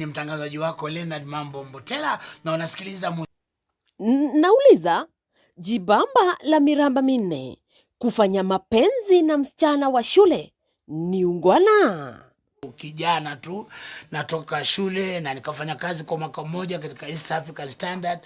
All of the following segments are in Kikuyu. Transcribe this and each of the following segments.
Ni mtangazaji wako Leonard Mambo Mbotela na unasikiliza Nauliza, jibamba la miramba minne kufanya mapenzi na msichana wa shule ni ungwana? Kijana tu natoka shule na nikafanya kazi kwa mwaka mmoja katika East African Standard.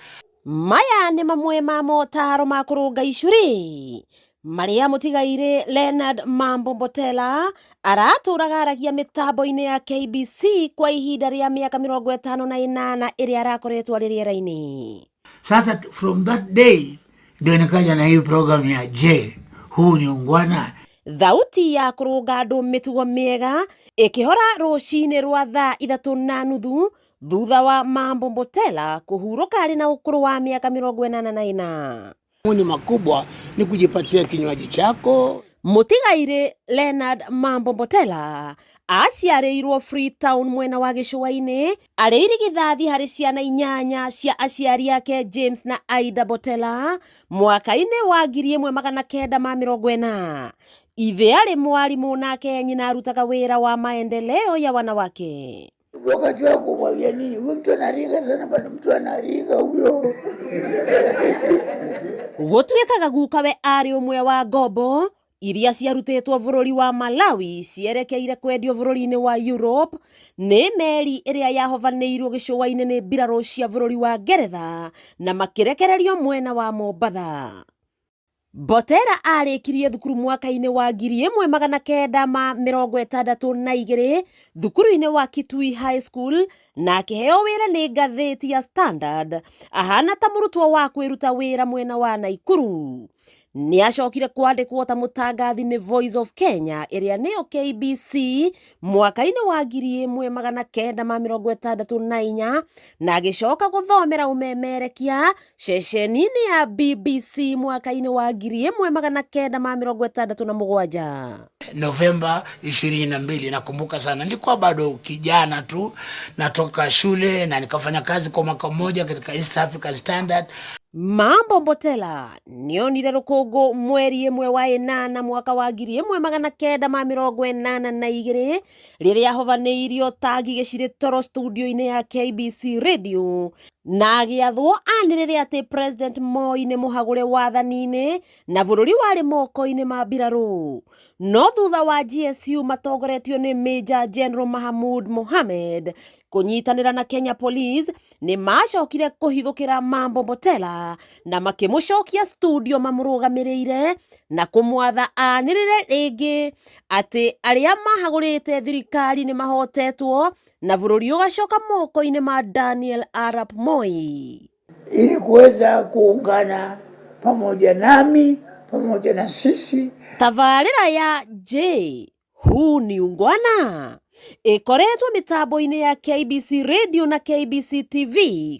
Maya nĩ mamwe ma motaro ma kũrũnga icũrĩ marĩa mũtigairĩ Leonard Mambo Mbotela aratũraga aragia mĩtambo-inĩ ya KBC kwa ihinda rĩa mĩaka 58 ĩrĩa arakoretwo arĩ rĩera-inĩ. Sasa from that day ndio nikaja na hii program ya Je, huu ni ungwana? Thauti ya kũrũnga andũ mĩtugo mĩega ĩkĩhora rũcinĩ rwa thaa 3:30 thutha wa Mambo Mbotela kũhurũka arĩ na ũkũrũ wa mĩaka 84. Ni makubwa ni kujipatia kinywaji chako. Mũtigairĩ Leonard Mambo Mbotela aciarĩirwo Freetown mwena wa gĩcũa-inĩ arĩ irigithathi harĩ ciana inyanya cia aciari ake James na Aida Mbotela mwaka-inĩ wa 1940. Ithe arĩ mwarimũ nake nyina arutaga wĩra wa maendeleo ya wanawake. Wakati wa kumwagia nini, huyo mtu anaringa sana bado, mtu anaringa huyo. Gũtuĩkaga gukawe arĩ ũmwe wa ngombo iria ciarutĩtwo bũrũri wa Malawi cierekeire kwendio bũrũri-inĩ wa Europe nĩ meri ĩrĩa yahovanĩirwo gĩcũa-inĩ nĩ mbirarũ cia bũrũri wa Ngeretha na makĩrekererio mwena wa Mombatha. Mbotela arĩkirie thukuru mwaka-inĩ wa 1962 thukuru-inĩ wa Kitui High School na akĩheo wĩra nĩ ngathĩti ya Standard ahana ta mũrutwo wa kwĩruta wĩra mwena wa Naikuru. Nĩ acokire kwandĩkwo ta mũtangathi nĩ Voice of Kenya ĩrĩa nĩyo KBC mwaka-inĩ wa 1964 na agĩcoka gũthomera ũmemerekia ceceni-inĩ ya BBC mwaka-inĩ wa 1967. Novemba 22, nakumbuka sana, nilikuwa bado kijana tu natoka shule na nikafanya kazi kwa mwaka mmoja katika East African Standard. Mambo Mbotela nĩonire rũkũngũ mweri ĩmwe wa ĩnana mwaka wa 1982 rĩrĩa ahovanĩirio tangi gĩcirĩ toro studio-inĩ ya KBC Radio na agĩathwo anĩrĩre atĩ President Moi nĩ mũhagũre wathani-inĩ na bũrũri warĩ moko-inĩ ma mbirarũ. No thutha wa GSU matongoretio nĩ Major General Mahamud Mohamed kũnyitanĩra na Kenya Police nĩ macokire kũhithũkĩra Mambo Mbotela na makĩmũcokia studio mamũrũgamĩrĩire na kũmwatha anĩrĩre rĩngĩ atĩ arĩa mahagũrĩte thirikari nĩ mahotetwo na bũrũri ũgacoka moko-inĩ ma Daniel Arap Moi. Ili kuweza kuungana pamoja nami pamoja na sisi. Tabarĩra ya Je, huu ni ungwana ĩkoretwo mĩtambo-inĩ ya KBC Radio na KBC TV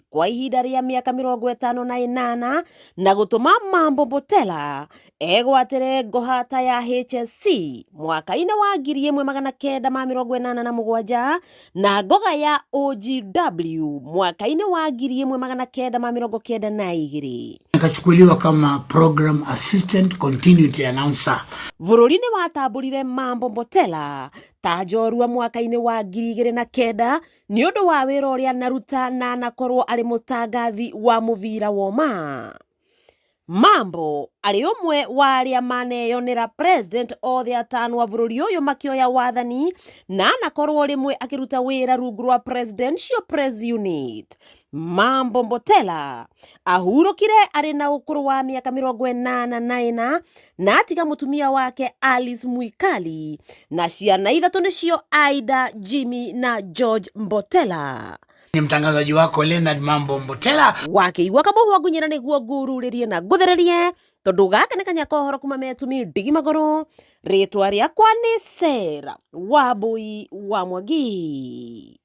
kwa ihinda rĩa mĩaka 58 na gũtũma Mambo Mbotela egwatĩre ngohata ya HSC mwaka-inĩ wa 1987 na ngoga ya OGW mwaka-inĩ wa 1992. Nikachukuliwa kama program assistant continuity announcer. Bũrũri nĩ watambũrire Mambo Mbotela ta njorua mwaka-inĩ wa 2009 nĩ ũndũ wa wĩra ũrĩa anaruta na anakorwo arĩ mũtangathi wa mũbira woma. Mambo arĩ ũmwe wa arĩa maneyonera president othe atano a bũrũri ũyũ makĩoya wathani na anakorwo rĩmwe akĩruta wĩra rungu rwa Presidential Press Unit. Mambo Mbotela ahurũkire arĩ na ũkũrũ wa mĩaka 84 na atiga mũtumia wake Alice Mwikali na ciana ithatũ nĩcio Aida, Jimmy na George Mbotela. Ni mtangazaji wako Leonard Mambo Mbotela. Wakĩigua kabũhwa ngunyĩra nĩguo ngururĩrie na ngũthererie tondũ gaka nĩ kanya kohoro kuma metumi ndigi magũrũ. Rĩtwa rĩakwa nĩ Sarah Wambui wa Mwangi.